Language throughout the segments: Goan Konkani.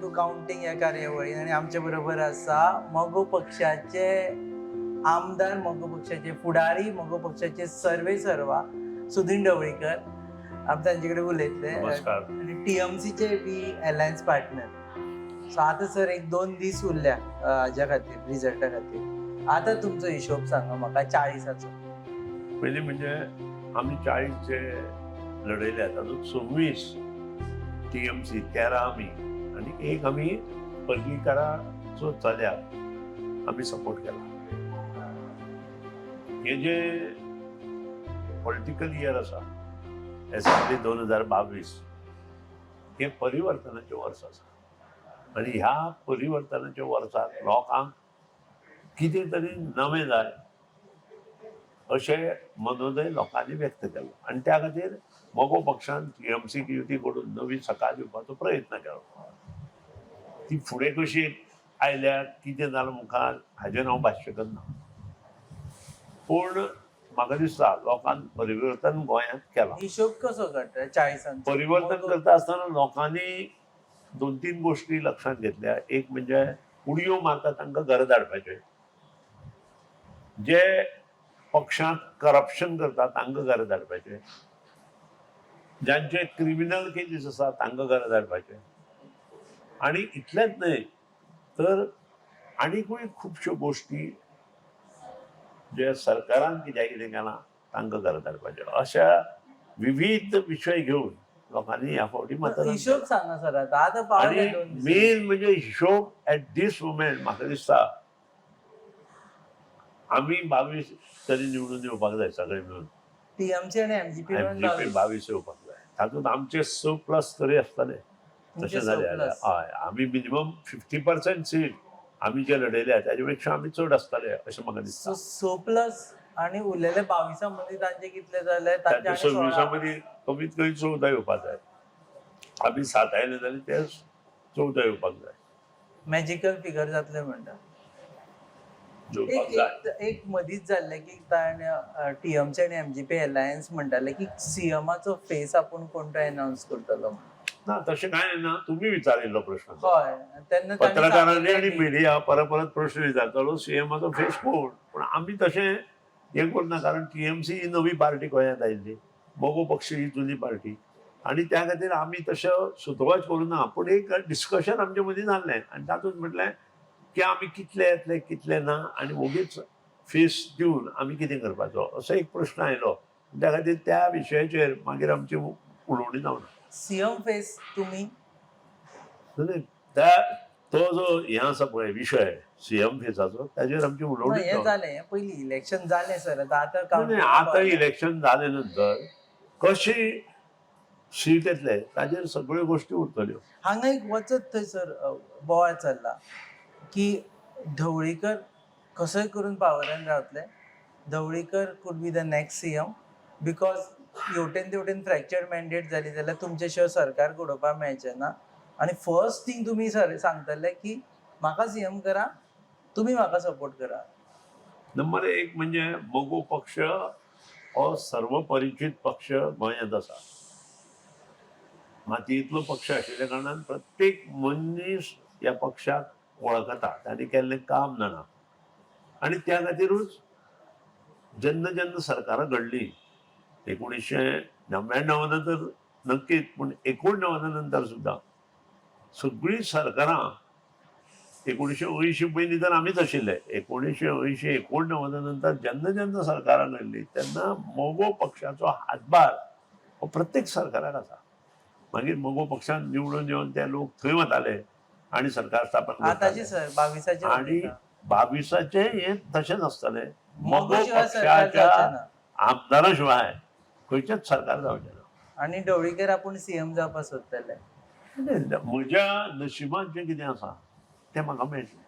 टू कावंटींग ह्या कार्यावळीन आनी आमचे बरोबर आसा मगो पक्षाचे आमदार, मगो पक्षाचे फुडारी, मगो पक्षाचे सर्वे सर्वा सुदीन ढवळीकर. आमी तांचे कडेन उलयतले. नमस्कार. आनी टीएमसीचे बी अलायन्स पार्टनर. सो आतां सर एक दोन दीस उरल्या हाज्या खातीर, रिजल्टा खातीर. आतां तुमचो हिशोब सांगा म्हाका 40आचो. पयलीं म्हणजे आमी 40 जे लढयल्या तातूंत 26 टीएमसी, 13 आमी आनी एक आमी पर्रीकाराचो चल्याक आमी सपोर्ट केला. हे जे पॉलिटिकल इयर आसा, एसेंब्ली 2022, हें परिवर्तनाचें वर्स आसा आनी ह्या परिवर्तनाच्या वर्साक लोकांक कितें तरी नवें जाय अशें मनोदय लोकांनी व्यक्त केलो आनी त्या खातीर मगो पक्षान टीएमसीक युती करून नवी सकाळ दिवपाचो प्रयत्न केलो. ती फुडें कशी आयल्या, कितें जालां मुखार, हाजेर हांव भाश्य करना, पूण म्हाका दिसता लोकान परिवर्तन गोंयांत केलां. हिशोब कसो काडटा 40आंचो? परिवर्तन करता आसतना लोकांनी दोन तीन गोष्टी लक्षात घेतल्या. एक म्हणजे उडयो मारता तांकां घरा धाडपाचें, जे पक्षांत करप्शन करता तांकां घरा धाडपाचें, ज्यांचे क्रिमिनल केसीस आसा तांकां घरा धाडपाचें. आनी इतलेंच न्हय तर आनीकूय खुबश्यो गोश्टी जे सरकारान कित्याक कितें केलां तांकां घरा धाडपाचें, अशा विविध विशय घेवन लोकांनी ह्या फावटी मतदान हिशोब केलां. सांगा सर, आतां आतां पावले आणि दोन दीस. मेन म्हणजे हिशोब ऍट दीस मुमेंट म्हाका दिसता आमी 22 तरी निवडून येवपाक जाय सगळे मिळून. टीएमसी आणि एमजीपी मिळून एमजीपी 22. 22 येवपाक जाय. तातूंत आमचे 6 प्लस तरी आसतले. तुमचे तशें स जालें जाल्यार प्लस. हय, आमी मिनिमम 50% सीट आमी जे लढयल्या ताजे पेक्षा आमी चड आसतले अशें म्हाका दिसता. सो 6 प्लस आणि उरलेले 22 मदीं तांचे कितले जाले? तांचे ताच्या आनी 16. 26 मदीं कमीत कमी 14 येवपाक जाय. आमी 7 आयले जाल्यार ते 14 येवपाक जाय. मॅजिकल फिगर जातले म्हणटा. येवपाक एक जाय. एक एक मदींच जाल्लें की ताणें टीएमसी आनी एमजीपी अलायन्स म्हणटाले की सीएमाचो फेस आपूण कोण तो एनाउन्स करतलो म्हणून. ना, तशें कांय ना. तुमी विचारिल्लो प्रश्न तो. हय, तेन्ना तांणी पत्रकारांनी सांगिल्लें आनी की मिडिया परत परत प्रश्न विचारतालो सीएमाचो फेस कोण, पूण आमी तशें हें करना, कारण टीएमसी ही नवी पार्टी गोंयांत आयिल्ली, मगो पक्ष ही जुनी पार्टी आनी त्या खातीर आमी तशें सुतोवाच करूं ना. पूण एक डिस्कशन आमचे मदीं जाल्लें आनी तातूंत म्हटलें की आमी कितले येतले कितले ना आनी वोगीच फेस दिवन आमी कितें करपाचो असो एक प्रश्न आयलो. त्या खातीर त्या विशयाचेर मागीर आमची उलोवणी जावना. सीएम फेस तुम्ही नाही, त्या तो जो हें आसा पळय विशय सीएम फेसाचो, ताजेर आमची ना, उलोवणी हें जावना. जालें, हें पयलीं इलेक्शन जालें सर, आतां आतां नाही, नाही, आतां इलेक्शन जाले नंतर कशी सीट येतले ताजेर सगळ्यो गोष्टी उरतल्यो. हांगा एक वचत थंयसर बोवाळ चल्ला की ढवळीकर कसोय करून पावरान रावतले, Dhavalikar could be the next CM, because हेवटेन तेवटेन फ्रॅक्चर्ड मॅन्डेट जाली जाल्यार तुमचे शिवाय सरकार घडोवपाक मेळचें ना. आनी फर्स्ट थींग तुमी सर सांगतले की म्हाका सीएम करा, तुमी म्हाका सपोर्ट करा. नंबर एक म्हणजे मगो पक्ष हो सर्वपरिचीत पक्ष गोंयांत आसा. मातयेंतलो पक्ष आशिल्ल्या कारणान प्रत्येक मनीस ह्या पक्षाक वळखता, तांणी केल्लें काम जाणा आनी त्या खातीरूच जेन्ना जेन्ना सरकारां घडलीं 1999 नंतर नक्कीच, पूण 89 नंतर सुद्दां सगळीं सरकारां, 1980 पयलीं तर आमीच आशिल्ले, 1980 89 नंतर जेन्ना जेन्ना सरकारां घडलीं तेन्ना मगो पक्षाचो हातभार हो प्रत्येक सरकाराक आसा. मागीर मगो पक्षान निवडून येवन ते लोक थंय वताले आनी सरकार स्थापन आतांचे करताले. सर 22आचे आणि 22आचें हें तशेंच आसतलें. मगो मगो शिवाय सरकार पक्षाच्या जावचें ना. आमदारा शिवाय खंयचेच सरकार जावचें ना. आनी ढवळीकर आपूण सीएम जावपाक सोदतले? नाही, म्हज्या नशिबान जें कितें आसा तें म्हाका मेळटलें.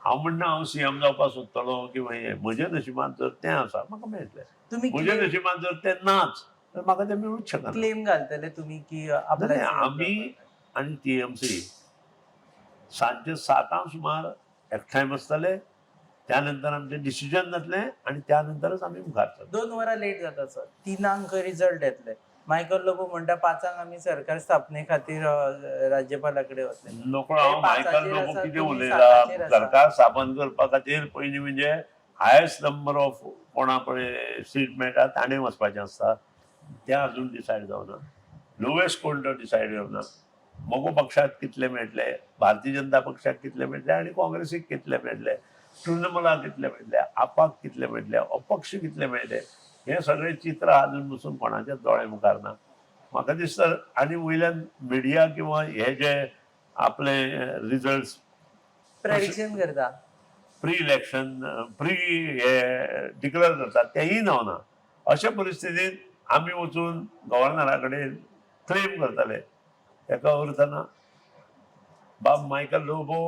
हांव म्हणना हांव सीएम जावपाक सोदतलो किंवा हें. म्हज्या नशिबान जर तें आसा म्हाका मेळटलें. तुमी म्हज्या नशिबान जर तें नाच तर म्हाका तें मेळूंक शकना. क्लेम घालतले तुमी की आपल्याक नाही, CM आमी जावपाक? आनी टीएमसी सांजचे 7 सुमार एकठांय बसतले. त्या नंतर आमचें डिसिजन जातलें आनी त्या नंतरच आमी मुखार सरतले. 2 वरां लेट जाता सर, 3 रिजल्ट येतले. मायकल लोबो म्हणटा 5 आमी सरकार स्थापने खातीर राज्यपाला कडेन वतले. नकळो हांव ते मायकल पांचाचेर लोबो आसा, कितें तुमी उलयला. साताचेर आसा. सरकार स्थापन करपा खातीर पयलीं म्हणजे हायस्ट नंबर ऑफ कोणा पळय सीट मेळटा ताणें वचपाचें आसता, तें अजून डिसायड जावना. लोवेस्ट कोण तो डिसायड जावना. मगो पक्षाक कितले मेळटले, भारतीय जनता पक्षाक कितले मेळटले आनी काँग्रेसीक कितले मेळटले, तृणमूलाक कितले मेळटले, आपाक कितले मेळटले, अपक्ष कितले मेळटले, हें सगळें चित्र अजून पसून कोणाच्याच दोळे मुखार ना म्हाका दिसता. आनी वयल्यान मिडिया किंवा हे जे आपले रिजल्ट्स प्रेडिक्शन करता, प्री इलेक्शन प्री हे डिक्लेअर करतात तेंय जावना. अशे परिस्थितींत आमी वचून गव्हर्नरा कडेन क्लेम करतले तेका अर्थ ना. बाब मायकल लोबो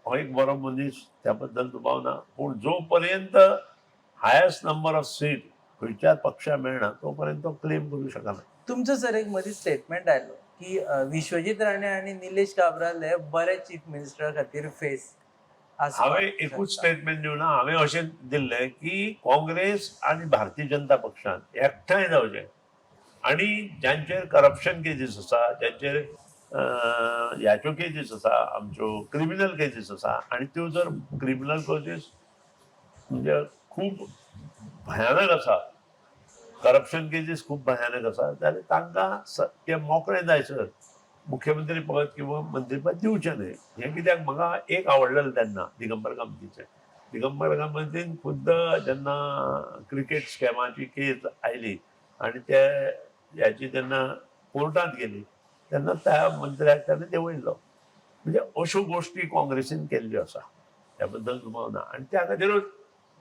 हो एक बरो मनीस, त्या बद्दल दुबाव ना, पूण जो पर्यंत हायस्ट नंबर ऑफ सीट खंयच्याच पक्षाक मेळना तो पर्यंत तो क्लेम करूं शकना. तुमचो सर एक मदीं स्टेटमेंट आयलो की विश्वजीत राणे आनी निलेश काब्राल हे बरे चीफ मिनिस्टरा खातीर फेस. हांवें एकूच स्टेटमेंट दिवना, हांवें अशें दिल्लें की काँग्रेस आनी भारतीय जनता पक्षान एकठांय जावचें आनी ज्यांचेर करप्शन केजीस आसा, ज्यांचेर ह्याच्यो केजीस आसा, आमच्यो क्रिमिनल केजीस आसा, आनी त्यो जर क्रिमिनल केजीस म्हणजे खूब भयानक आसा, करप्शन केजीस खूब भयानक आसा, जाल्यार तांकां ते मोकळे जाय सर मुख्यमंत्री पद किंवा मंत्रीपद दिवचें न्हय. हें कित्याक म्हाका एक आवडलेलें तेन्ना दिगंबर कामतीचें. दिगंबर कामतीन खुद्द जेन्ना क्रिकेट स्कॅमाची केस आयली आनी ते ह्याची जेन्ना कोर्टांत गेली तेन्ना त्या मंत्र्याक ताणें देंवयल्लो. म्हणजे अश्यो गोश्टी काँग्रेसीन केल्ल्यो आसा, त्या बद्दल दुबाव ना. आनी त्या खातीरूच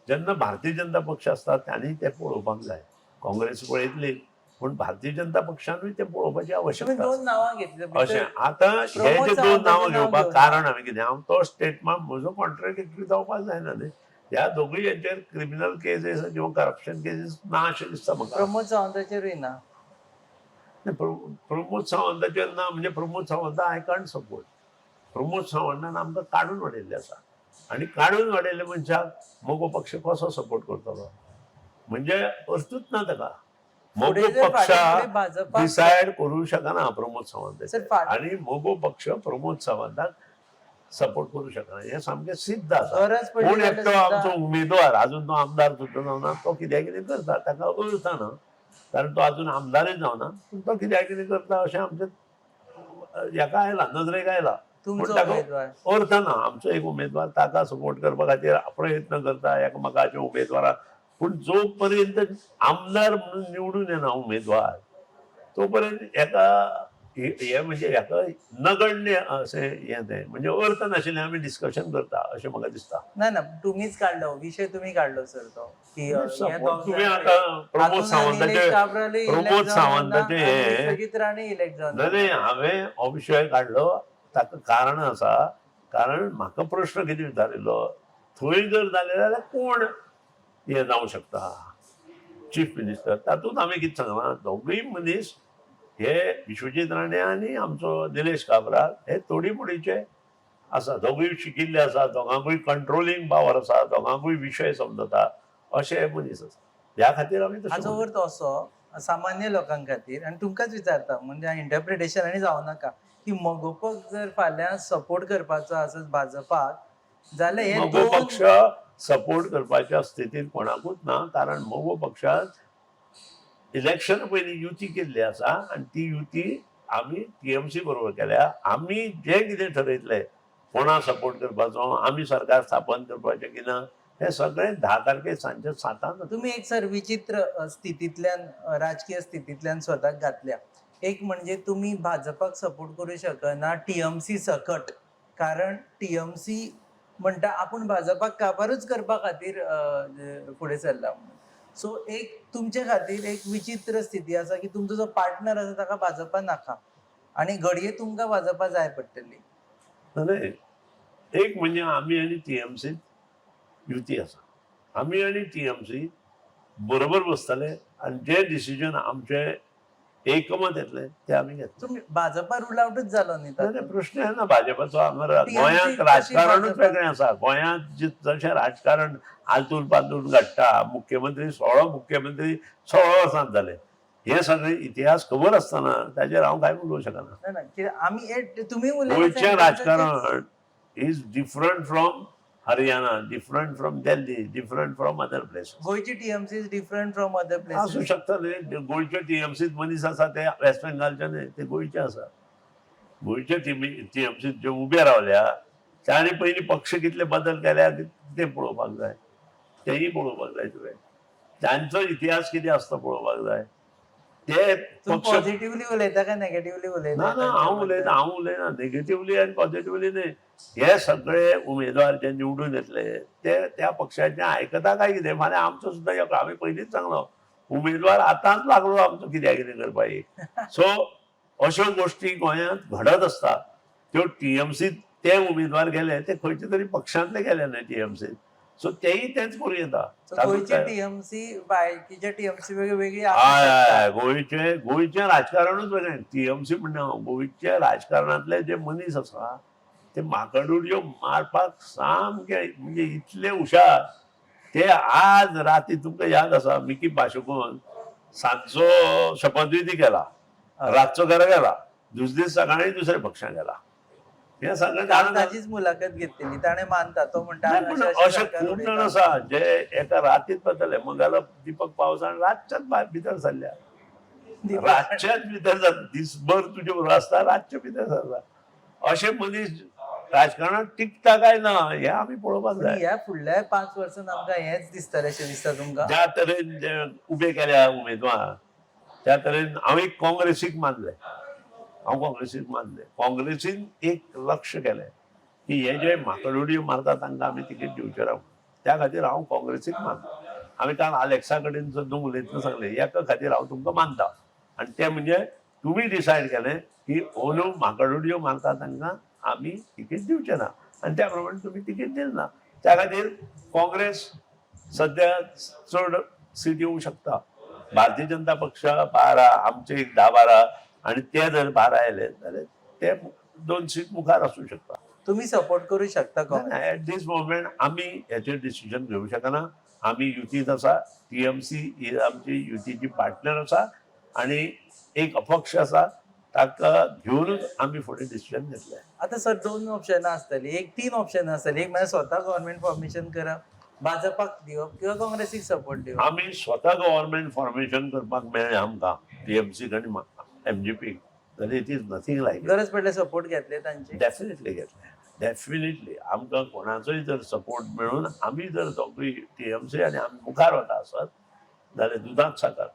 जेन्ना भारतीय जनता पक्ष आसता तांणी तें पळोवपाक जाय. काँग्रेस पळयतली पूण भारतीय जनता पक्षानूय तें पळोवपाची आवश्यकता आसा. दोन नांवां घेतली अशें आतां हे जे प्रमोद दोन सावंताचें नांवां नांव घेवपाक घेवना. कारण हांवें कितें, हांव तो स्टेटमेंट म्हजो कॉन्ट्राडिक्टरी जावपाक जायना न्ही. ह्या दोगूय हेंचेर क्रिमिनल केसीस किंवा करप्शन केसीस ना अशें दिसता म्हाका. प्रमोद सावंताचेरूय ना. नाही, प्रमोद सावंताचेर ना म्हणजे Pramod Sawant I can't support. Pramod सावंतान आमकां काडून उडयल्लें आसा आनी काडून उडयल्ले मनशाक मगो पक्ष कसो सपोर्ट करतलो, म्हणजे अर्थूच ना ताका. मगो फुडें जर पक्ष फाल्यां फुडें भाजपा डिसायड करूं शकना प्रमोद सावंत, सर, आनी मगो पक्ष प्रमोद सावंताक सपोर्ट करूं शकना हें सामकें सिद्ध आसा. गरज पडली कोण जाल्यार एकटो सुद्दां आमचो उमेदवार अजून तो आमदार सुद्दां जावना, तो कित्याक कितें करता ताका अर्थ ना, कारण तो अजून आमदारय जावना, पूण तो कित्याक कितें करता अशें आमच्या हेका आयला, नजरेक आयला. तुमचो पूण ताका उमेदवार अर्थ ना. आमचो एक उमेदवार ताका सपोर्ट करपा खातीर प्रयत्न करता एकामेकाच्या उमेदवाराक, पूण जो पर्यंत आमदार म्हणून निवडून येना उमेदवार तो पर्यंत हेका हे म्हणजे हेका नगण्य अशें हें तें म्हणजे अर्थ नाशिल्लें आमी डिस्कशन करता अशें म्हाका दिसता. ना ना, तुम्हीच काडलो विशय, तुम्ही काडलो सर तो की हे Support दोग तुमी जाण आतां प्रमोद हातूंत सावंताचे निलेश काब्रालूय प्रमोद इलेक्ट जावन सावंताचे ना, हे- आनी विश्वजीत राणे इलेक्ट जावन न्हय न्हय, हांवें हो विशय काडलो ताका कारण आसा, कारण म्हाका प्रश्न कितें विचारिल्लो, थंय जर जालें जाल्यार कोण हें जावं शकता चीफ मिनिस्टर. तातूंत हांवें कितें सांगलां, दोगूय मनीस हे विश्वजीत राणे आनी आमचो निलेश काब्राल हे तोडीमोडीचे आसा, दोगूय शिकिल्ले आसा, दोगांकूय कंट्रोलिंग पावर आसा, दोगांकूय विशय समजता अशे हे मनीस आसा. ह्या खातीर आमी तशें हाचो अर्थ असो सामान्य लोकां खातीर आनी तुमकांच विचारता, म्हणजे इंटरप्रिटेशन आनी जावं नाका, की मगोपक जर फाल्यां सपोर्ट करपाचो आसत भाजपाक जाल्यार हे मगो दोन पक्ष सपोर्ट करपाच्या स्थितीत कोणाकूच ना, कारण मगो पक्षान इलेक्शन पयलीं युती केल्ली आसा आनी ती युती आमी टीएमसी बरोबर केल्या. आमी जें कितें ठरयतले कोणा सपोर्ट करपाचो, आमी सरकार स्थापन करपाचें की ना, हें सगळें 10 तारखेर सांजच्या 7 तुम्ही एक सर विचित्र स्थितींतल्यान राजकीय स्थितींतल्यान स्वताक घातल्या. एक म्हणजे तुम्ही भाजपाक सपोर्ट करू शकना टीएमसी सकट, कारण टीएमसी म्हणटा आपूण भाजपाक काबारूच करपा खातीर फुडें सरला म्हणून. सो एक तुमचे खातीर एक विचित्र स्थिती आसा की तुमचो जो पार्टनर आसा ताका भाजपा नाका आनी घडये तुमकां भाजपा जाय पडटली. न्हय, एक म्हणजे आमी आनी टीएमसी युती आसा, आमी आनी टीएमसी बरोबर बसतले आनी जे डिसिजन आमचे एकमत येतलें तें आमी घेतले. तुमी भाजपा रूल आवटूच जालो न्ही नाही, तातूंत. प्रश्न येना भाजपाचो. हांगा TMC गोंयांत कशी राजकारणूच भाजपा? वेगळें आसा. गोंयांत जे जशें राजकारण आलतून पालतून घडटा, मुख्यमंत्री 16 मुख्यमंत्री 16 वर्सांत जाले, हे सगळे इतिहास खबर आसतना ताजेर हांव कांय उलोवंक शकना. ना ना, कित्याक आमी हे तुमी उलयता गोंयचें राजकारण is different from Haryana, different from Delhi, different from other places. गोंयची TMC is different from other आसूं प्लेसीस. शकता न्ही. गोंयचे टीएमसीत मनीस आसा ते वेस्ट बेंगालचे न्ही, ते गोंयचे आसा. गोंयचे टीएमसीत जे उबे रावल्या ताणी पयलीं पक्ष कितले बदल केल्या ते पळोवपाक जाय, तेय पळोवपाक जाय तुवें. तांचो इतिहास कितें आसता पळोवपाक जाय. ते तूं पक्ष पॉझिटिव्हली उलयता काय नेगेटिव्हली उलयता? ना ना, हांव उलयना, हांव उलयना नेगेटिव्हली आनी पॉझिटिव्हली न्ही. हे सगळे उमेदवार जे निवडून येतले ते त्या पक्षाचे आयकता काय कितें. फाल्यां आमचो सुद्दां एक, आमी पयलींच सांगलो, उमेदवार आतांच लागलो आमचो कित्याक कितें करपाक. सो अश्यो गोश्टी गोंयांत घडत आसता. त्यो टीएमसी ते उमेदवार गेले ते खंयचे तरी पक्षांतले गेले न्हय टीएमसी, सो तेय तेंच करूं येता. सो तातूंत गोंयची काय- टीएमसी बाकीच्या टीएमसी वेगळी हय आसूं शकता. हय, गोंयचे गोंयचें राजकारणूच वेगळें. टीएमसी म्हणना हांव, गोंयच्या राजकारणांतले जे मनीस आसा ते माकडुडयो मारपाक सामके म्हणजे इतले हुशार. ते आज राती तुमकां याद आसा, मिकी पाशुकोन सांजचो शपथविधी केला, रातचो घरा गेला, दुसरे दीस सकाळी दुसऱ्या पक्षांत गेला. हें सगळें काल जाणून ताचीच मुलाखत घेतलेली, ताणें मानता, तो म्हणटा नाही, आमी पण अशे अशे अशे सरकार खूब जाण उडयता. आसा जे एका रातीत बदलले. मगाला दीपक पावसान रातच्याच भायर भितर सरल्या, रातच्याच भितर जाता, दिसभर तुजे बरोबर आसता, रातचे भितर सरता. अशे मनीस राजकारणात टिकता काय ना हें आमी पळोवपाक पण जाय. ह्या फुडल्या 5 वर्सांत आमकां हेंच दिसतलें अशें दिसता तुमकां? ज्या तरेन जे उबे केल्या उमेदवार त्या तरेन हांव एक काँग्रेसीक मानले, हांव काँग्रेसीक मानले. काँग्रेसीन एक लक्ष केलें की हे जे माकडोडयो मारता तांकां आमी तिकेट दिवचे ना. त्या खातीर हांव काँग्रेसीक मानता. आमी काल आलेक्सा कडेन सुद्दां उलयतना सांगलें, एका खातीर हांव तुमकां मानता, आनी तें म्हणजे तुमी डिसायड केलें की अंदू माकडोडयो मारता तांकां आमी तिकेट दिवचे ना, आनी त्या प्रमाणे तुमी तिकेट दिली ना. त्या खातीर काँग्रेस सध्या चड सीट येवंक शकता. भारतीय जनता पक्ष 12, आमचे एक 10-12, आनी ते जर 12 आयले जाल्यार ते 2 सीट मुखार आसूं शकता. तुम्ही सपोर्ट करू शकता काँग्रेस? ऍट दीस मोमेंट आमी हेचेर डिसिजन घेवंक शकना. आमी युतीत आसा, टीएमसी ही आमची युतीची पार्टनर आसा आनी एक अपक्ष आसा, ताका घेवनूच आमी फुडें डिसिजन घेतलें. आता सर 2 ऑप्शनां आसतली, एक 3 ऑप्शनां आसतली. एक म्हळ्यार स्वता गव्हर्नमेंट फॉर्मेशन करप, भाजपाक दिवप किंवा काँग्रेसीक सपोर्ट दिवप. आमी स्वता गव्हर्मेंट फॉर्मेशन करपाक मेळ्ळें आमकां टीएमसीक आनी एमजीपीक जाल्यार it is nothing like. गरज पडल्यार सपोर्ट घेतले तांचे? डेफिनेटली घेतले, डेफिनेटली. आमकां कोणाचोय जर सपोर्ट मेळून आमी जर दोगूय टीएमसी आनी आमी मुखार वता आसत जाल्यार दुदांत साकर.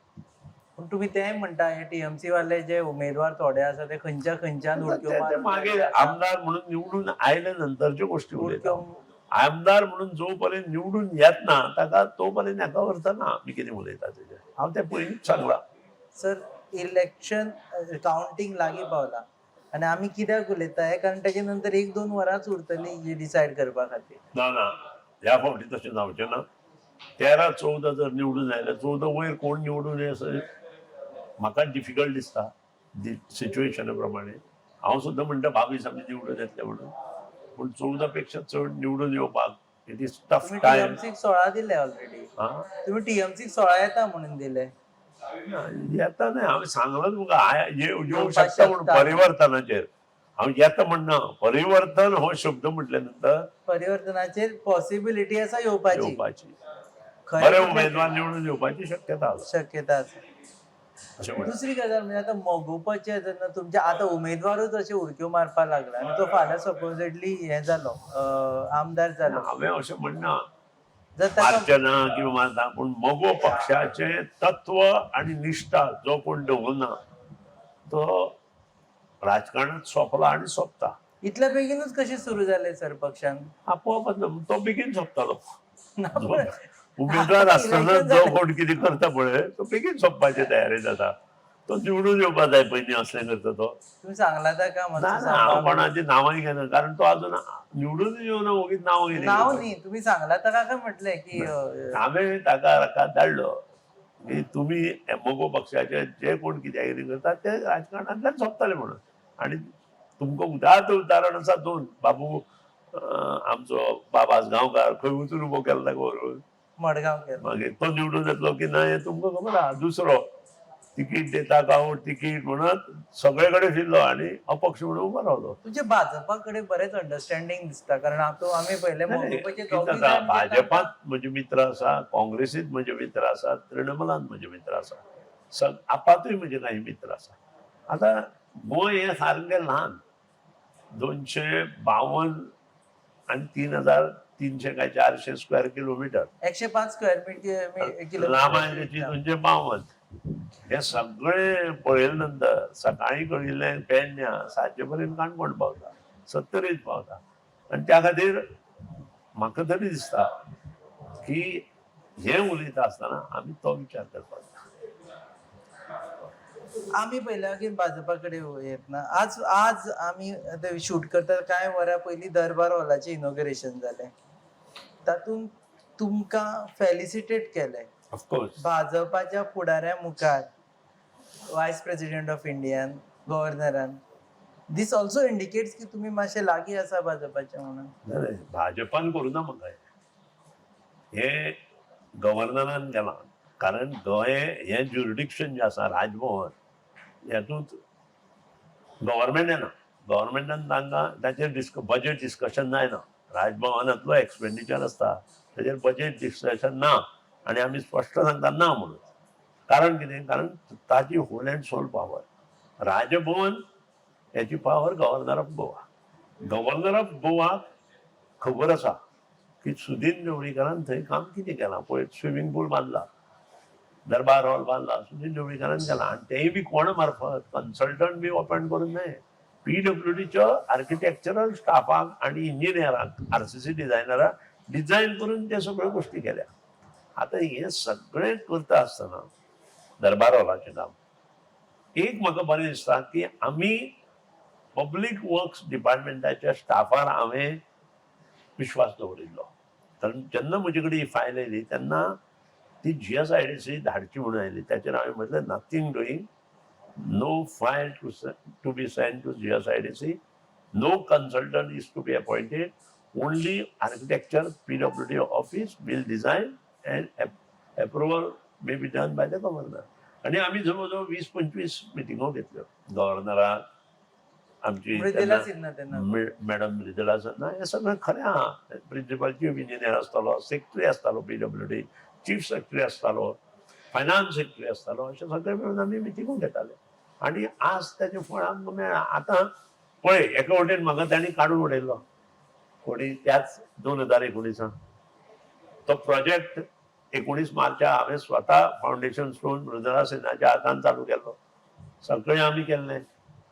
पण तुम्ही तेय म्हणटा हे टीएमसी वाले जे उमेदवार थोडे आसा ते खंयच्या खंयच्यान उडक्यो ते- ते मारून मागीर आयले आसा. आमदार म्हणून निवडून आयले नंतरच्यो गोष्टी उलयता. उडक्यो आमदार म्हणून जो पर्यंत निवडून येत ना ताका तो पर्यंत हाका अर्थ ना मी कितें उलयता तेजेर. हांव तें पयलींच सांगलां. सर, इलेक्शन कावंटींग लागीं पावला आनी आमी कित्याक उलयता हें कारण तेजे नंतर 1-2 वरांच उरतली ही डिसायड करपा खातीर. ना ना, ह्या फावटी तशें जावचें ना. 13-14 जर निवडून आयले, 14 वयर कोण निवडून येत अशें म्हाका डिफिकल्ट दिसता सिच्युएशना प्रमाणे. हांव सुद्दां म्हणटा 22 आमी निवडून येतले म्हणून, पूण 14 पेक्षा चड निवडून येवपाक it is tough तुम्ही टायम. टीएमसीक 16 दिले ऑलरेडी, तुम्ही टीएमसीक 16 येता म्हणून दिले. येता न्हय, हांवें सांगलां तुमकां येवं येवपाक शकता म्हणून शकता. परिवर्तनाचेर हांव येता म्हणना. परिवर्तन हो शब्द म्हटल्या नंतर परिवर्तनाचेर पॉसिबिलिटी आसा येवपाची, येवपाची, खरें बरे कितें उमेदवार निवडून येवपाची शक्यता आसा शक्यता आसा. अशें म्हणटा. दुसरी गजाल म्हणजे आता मगोपाचे जेन्ना तुमचे आतां उमेदवारूच अशे उडक्यो मारपाक लागला आनी तो फाल्यां सपोजेडली हे जालो, आमदार जालो, हांवें अशें म्हणना जर ताका मारचें ना किंवा मारता, पूण मगो पक्षाचें तत्व आनी निश्ठा जो कोण दवरना तो राजकारणांत सोंपला आनी सोंपता. इतल्या बेगीनूच कशें सुरू जालें सर पक्षान? आपोआपच ना, तो बेगीन सोंपतालो. ना, पण उमेदवार आसतना इलेक्शन जो जालें. कोण कितें करता पळय तो बेगीन सोंपपाचे तयारी जाता. तो निवडून येवपा जाय पयलीं असलें करता तो. तुम्ही सांगला ताका ना मातसो ना, हांव सांबाळून. कोणाची नांवांय घेना, कारण तो अजून निवडून येवना, ओगीच नांवां कितें नाव घेवपाचें. न्ही, तुम्ही सांगला ताका काय म्हटलें की हांवें ताका रकाद धाडलो की तुमी मगो पक्षाचे जे कोण कित्याक कितें करतात ते राजकारणांतल्यान सोंपतले म्हणून. आनी तुमकां उदाहरण उदाहरण आसा दोन बाबू, आमचो बाब आजगांवकार खंय वचून उबो केला ताका व्हरून मडगांव केलं. मागीर तो निवडून येतलो की ना हें तुमकां खबर आहा. दुसरो तिकीट देता का हो तिकीट म्हणत सगळे कडेन फिरलो आनी अपक्ष म्हणून उबो रावलो. तुमचे भाजपा कडेन बरेंच अंडरस्टँडिंग दिसता, कारण आतां आमी पळयलें नाही, नाही, मगोपाचे कितें दोगूय जाता, जाण जे भाजपात म्हजे मित्र आसा, काँग्रेसीत म्हजे मित्र आसा, तृणमूलान म्हजे मित्र आसा, आपातूय म्हजे काही मित्र आसा. आतां गोंय हें सारकें ल्हान, 252 आनी 3300 काय 400 स्क्वेअर किलोमिटर. 105 square kilometre. लांबाय त्याची 252. हे सगळें पळयले नंतर सकाळीं कळिल्लें पेडण्या सांजे पर्यंत काणकोण पावता, सत्तरीत पावता. आनी त्या खातीर म्हाका तरी दिसता की हें उलयता आसतना आमी तो विचार करपाक जाय. आमी पळयल्या की भाजपा कडेन येतना आज आज आमी शूट करतात कांय वरां पयलीं दरबार हॉलाचें इनॉग्रेशन जालें, तातूंत तुमकां फेलिसिटेट केलें ऑफकोर्स भाजपाच्या फुडाऱ्या मुखार, वायस प्रेसिडेंट ऑफ इंडियान, गव्हर्नरान. दीस ऑल्सो इंडिकेट्स की तुमी मातशे लागीं आसा भाजपाच्या म्हणून. नाही, भाजपान करूं ना म्हाका हें, हें गव्हर्नरान केलां. कारण गोंय हें ज्युरिडिक्शन जें आसा राजभवन हेतूंत गव्हर्मेंट येना. गव्हर्मेंटान तांकां ताचेर बजेट डिस्कशन जायना. राजभवनांतलो एक्सपेंडिचर आसता ताचेर बजेट डिस्कशन ना आनी आमी स्पश्ट सांगता ना म्हणून. कारण कितें? कारण ताची whole and sole power Raj Bhavan हेची power governor of Goa. Governor of गोवाक खबर आसा की सुदीन ढवळीकरान थंय काम कितें केलां. पळय, स्विमींग पूल बांदला, दरबार हॉल बांदला, सुदीन ढवळीकरान केला. आनी तेंय बी कोणा मार्फत, कन्सल्टंट बी अपॉयंट करून न्हय, पीडब्ल्यूडीच्या आर्किटेक्चरल स्टाफाक आनी इंजिनियराक, आरसीसी डिझायनराक डिझायन करून ते सगळ्यो गोश्टी केल्या. आतां हें सगळें करता आसतना दरबार हॉलाचें काम एक म्हाका बरें दिसता की आमी पब्लीक वर्क्स डिपार्टमेंटाच्या स्टाफार हांवें विश्वास दवरिल्लो. कारण जेन्ना म्हजे कडेन ही फायल आयली तेन्ना ती जीएसआयडीसी धाडची म्हणून आयली. ताचेर हांवें म्हटलें nothing doing, no file to be send to GSIDC, no consultant is to be appointed, only architecture PWD office will design and approval may be done by the governor. आनी आमी जवळ जवळ 20-25 मिटिंगो घेतल्यो गव्हर्नराक आमची मृदुला तेन्ना सिन्हा तेन्ना. मॅडम मृदुला सिन्हा. हें सगळें खरें आहा. प्रिंसिपल चीफ इंजिनियर आसतालो, सेक्रेटरी आसतालो, पीडब्ल्यूडी चीफ सेक्रेटरी आसतालो, फायनान्स सेक्रेटरी आसतालो, अशें सगळें मेळून आमी मिटिंगो घेताले. आनी आज ताजें फळ आमकां मेळ्ळां. आतां पळय, एका वटेन म्हाका तांणी काडून उडयल्लो कोणी त्याच 2019 तो प्रोजेक्ट 19 मार्चा हांवें स्वता फावंडेशन स्टोन मृदुला सिन्हाच्या हातान चालू केल्लो, सगळें आमी केल्लें.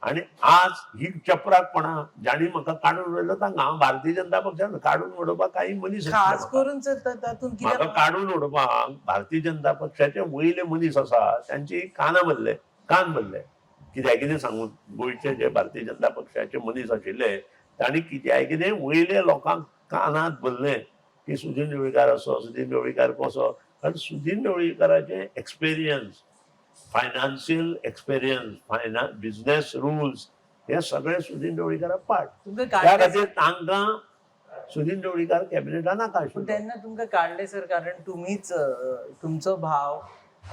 आनी आज ही चपराकपणा जांणी म्हाका काडून उडयलो तांकां हांव भारतीय जनता पक्षान काडून उडोवपाक काही मनीस आसले खास म्हाका. करून सर तातूंत म्हाका कितें काडून उडोवपाक भारतीय जनता पक्षाचे वयले मनीस आसा तांची कानां भरले, कान भरले कित्याक कितें सांगून. गोंयचे जे भारतीय जनता पक्षाचे मनीस आशिल्ले तांणी कित्याक कितें वयले लोकांक कानांत भरलें की सुदीन ढवळीकार असो, सुदीन ढवळीकार कसो. कारण Sudin ढवळीकाराचें experience, financial experience, business rules हे सगळे सुदीन ढवळीकाराक पाठ. तुमकां त्या काडलें खातीर तांकां सुदीन ढवळीकार कॅबिनेटान नाका पूण आशिल्लो. तेन्ना तुमकां काडलें सर, कारण तुमीच तुमचो भाव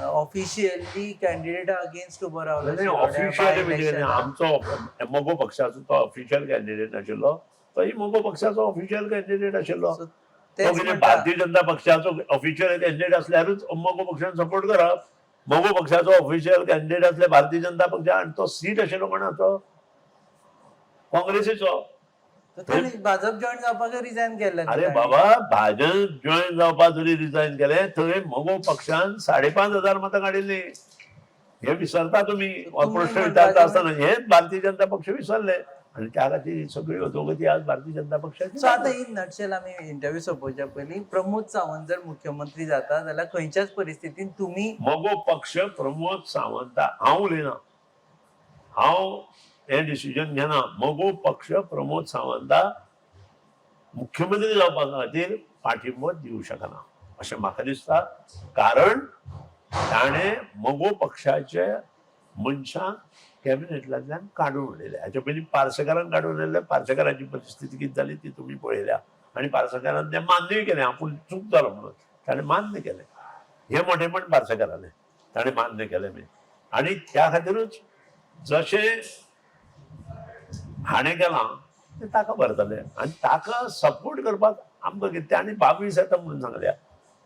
ऑफिशियली कॅन्डिडेटा अगेन्स्ट उबो रावलो नाही, ऑफिशियल म्हणजे नाही, आमचो मगो पक्षाचो तो ऑफिशियल कॅन्डिडेट नाशिल्लो, तोय मगो पक्षाचो ऑफिशियल कॅन्डिडेट आशिल्लो. So, तो तेच कितें म्हणटा. भारतीय जनता पक्षाचो ऑफिशियल कॅन्डिडेट आसल्यारूच मगो पक्षान सपोर्ट करप? मगो पक्षाचो ऑफिशियल कॅन्डिडेट आसले भारतीय जनता पक्षा आनी तो सीट आशिल्लो कोणाचो? काँग्रेसीचो. तर तांणी भाजप जॉईन जावपाक रिजायन केल्लें. अरे बाबा, भाजप जॉईन जावपाक जरी रिजायन केलें थंय मगो पक्षान 5,500 मतां काडिल्लीं. हे विसरता तुमी. तुम्ही प्रश्न म्हणता विचारता आसतना हेच भारतीय जनता पक्ष विसरले आनी त्या खातीर ही सगळी अधोगती आज भारतीय जनता पक्षाची. सो आतां इन नटशेल आमी इंटरव्यू सोंपोवच्या पयलीं, प्रमोद सावंत जर मुख्यमंत्री जाता जाल्यार खंयच्याच परिस्थितीन तुमी मगो पक्ष प्रमोद सावंता हांव उलयना, हांव हें डिसिजन घेना. मगो पक्ष प्रमोद सावंता मुख्यमंत्री जावपा खातीर पाठिंबो दिवं शकना अशें म्हाका दिसता. कारण ताणें मगो पक्षाचे मनशांक कॅबिनेटांतल्यान काडून उडयले. हाचे पयलीं पार्सेकारान काडून उडयल्ले. पार्सेकाराची परिस्थिती कितें जाली ती तुमी पळयल्या आनी पार्सेकारान तें मान्यूय केलें, आपूण चूक जालो म्हणून ताणें मान्य केलें. हें मोठेपण पार्सेकारालें, ताणें मान्य केलें. मी आनी त्या खातीरूच जशें हाणें केलां तें ताका भरतलें आनी ताका सपोर्ट करपाक आमकां कितें. आनी 22 येता म्हणून सांगल्या,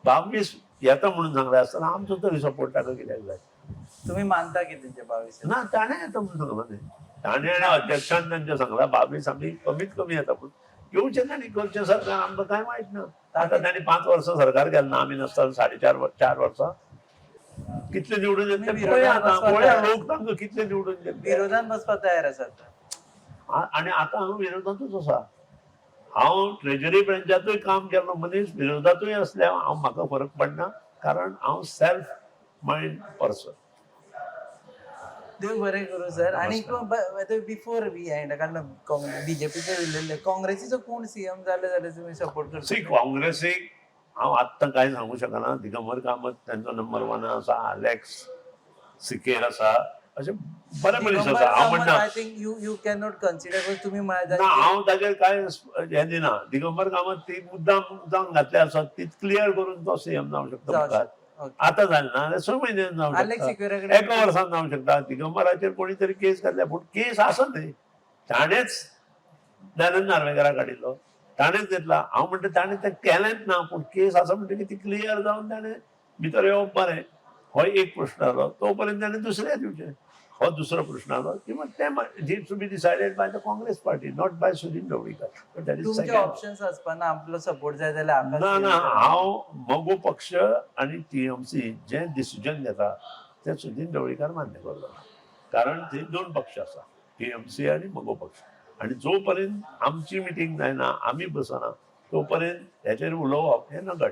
22 येता म्हणून सांगलें आसतना आमचो तरी सपोर्ट ताका कित्याक जाय? तुम्ही मानता की तेंचे 22? ना, ताणें येता म्हणून सांगलां न्ही, ताणें आनी अध्यक्षान तांच्या सांगलां 22 आमी कमीत कमी येता, पूण येवचें तांणी करचें सरकार आमकां कांय मायत ना. आतां तांणी 5 वर्सां सरकार गेलें ना, आमी नासतना 4.5 4 वर्सां कितले निवडून येतले तुम्ही पळया, विरोधात आतां बसपाक पळया तयार. लोक तांकां कितले निवडून येतले. विरोधात बसपाक तयार आसात. आनी आतां हांव विरोधांतूच आसा. हांव ट्रेजरी ब्रांचांतूय काम केल्लो मनीस, विरोधांतूय आसल्यार हांव म्हाका फरक पडना, कारण हांव सेल्फ मायंड पर्सन. देव बरें करूं सर. आनी नमस्कार. बिफोर we and, कारण बीजेपीचे उरलेले, काँग्रेसीचो कोण सीएम जाले जाल्यार तुम्ही सपोर्ट सी, करता? काँग्रेसीक हांव आत्तां कांय सांगू शकना. दिगंबर कामत तांचो नंबर 1 आसा, आलेक्स सिकेर आसा, अशे बरे मनीस आसा. हांव म्हणना I think you can not consider, तुम्ही ना, हांव ताजेर कांय हें दिना. दिगंबर कामत ती मुद्दाम जावन घातले आसत, ती क्लियर करून तो सीएम जावंक शकता मुखार. आतां जालें ना जाल्यार 6 म्हयन्यान जावंक आलेक्स शकता, सिक्वेरा कडेन एका वर्सान जावंक शकता. दिगंबराचेर कोणी तरी केस घातल्या, पूण केस आसा न्ही, ताणेंच दयानंद नार्वेकारा काडिल्लो, ताणेंच घेतला. हांव म्हणटा ताणें तें केलेंच ना, पूण केस आसा म्हणटकीर ती क्लियर जावन ताणें भितर येवप बरें. हो एक प्रश्न जालो, तो पर्यंत ताणें दुसऱ्या दिवचें, हो दुसरो प्रश्न जालो. किंवा तें to be decided by the Congress party, not by Sudin Dhavalikar. That is तुमचे सेकंड. ऑप्शन्स आसपाना, आपलो सपोर्ट जाय जाल्यार आकाश ना ना, CM करा. हांव मगो पक्ष आनी टीएमसी जे डिसिजन घेता तें सुदीन ढवळीकार मान्य करतलो, कारण ते 2 पक्ष आसा, टीएमसी आनी मगो पक्ष. आनी जो पर्यंत आमची मिटींग जायना, आमी बसना, तो पर्यंत हेचेर उलोवप हें नगण्य.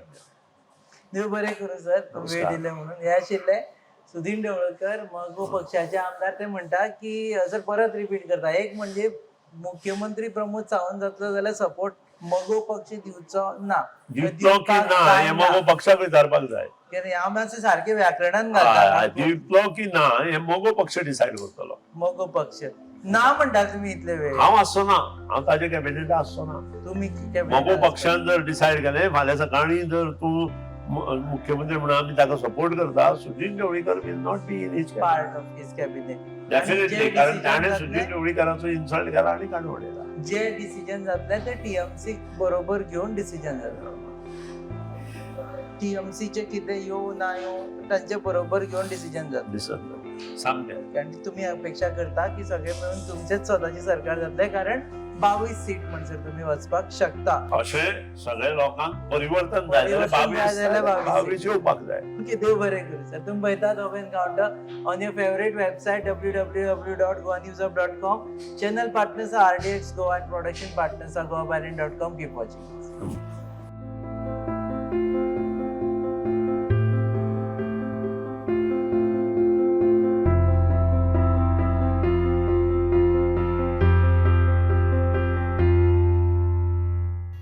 देव बरें करूं सर, वेळ नमस्कार. दिले म्हणून. हे आशिल्ले सुदीन ढवळकर, मगो पक्षाचे आमदार. ते म्हणटा की सर परत रिपीट करता, एक म्हणजे मुख्यमंत्री प्रमोद सावंत जातलो जाल्यार सपोर्ट मगो पक्ष दिवचो ना. दितलो की ना हें मगो पक्षाक विचारपाक जाय. हांव मातशें सारकें व्याकरणान घालता. दितलो की ना हें मगो पक्ष डिसायड करतलो. मगो पक्ष ना म्हणटा तुमी इतले वेळ? हांव आसचो ना, हांव ताजे कॅबिनेटात आसचो ना. तुमी मगो पक्षान जर डिसायड केलें फाल्यां सकाळीं जर तूं मुख्यमंत्री म्हणून आमी ताका सपोर्ट करता, Sudin Dhavalikar will not be in his part of his cabinet. Definitely, कारण ताणें सुदीन ढवळीकराचो इन्सल्ट केला आनी काडून उडयला. जे डिसिजन जातले ते टीएमसी बरोबर घेवन डिसिजन जातले. टीएमसीचे कितें येवं ना येवं, तांचे बरोबर घेवन डिसिजन जातले. दिसत सामकें. आनी तुमी अपेक्षा करता की सगळे मेळून तुमचेच स्वताचे सरकार जातले, कारण 22 सीट म्हणसर तुमी वचपाक शकता. अशें सगळ्या लोकांक परिवर्तन जाय जाल्यार परिवर्तन जाय जाल्यार 22 22 येवपाक जाय. ओके, देव बरें करूं सर. तुमी पळयतात open counter on your favourite website www.goanewshub.com. Channel partners are RDX Goa and production partners are goabyline.com. Keep watching.